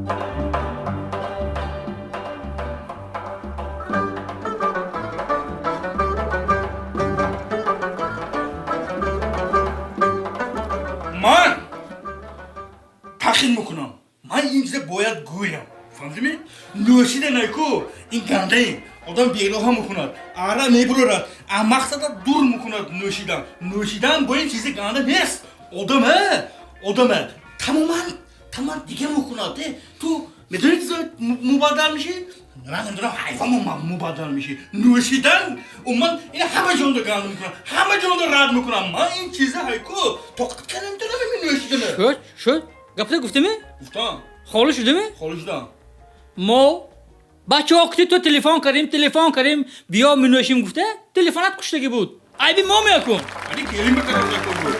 Ман таъхир мекунам. Ман ин чиза бояд гӯям, фаҳмидими? Нӯшиданайку ин гандаи одам бероҳа мекунад, ара мебурорад, а мақсада дур мекунад. Нӯшидан, нӯшидан бо ин чизи ганда нест. Одама, одама тамоман, тамоман дига мекунад. Ту медонӣ, мубаддал мешӣ. Ман намедонам, ҳайвон мубаддал мешӣ. Нӯшидан умуман ин ҳама ҷонда ганда мекунад, ҳама ҷонда рад мекунам. Ман ин чиза ҳайку тоқат карда наметавонам ин нӯшидана. Шуд, шуд, гапта гуфтими? Гуфтам. Холӣ шудими? Холӣ шудам. Мо бачаҳо кути ту телефон кардем, телефон кардем, биё, менӯшем гуфта, телефонат куштагӣ буд. Айби мо мекун. Ани келин бакарам.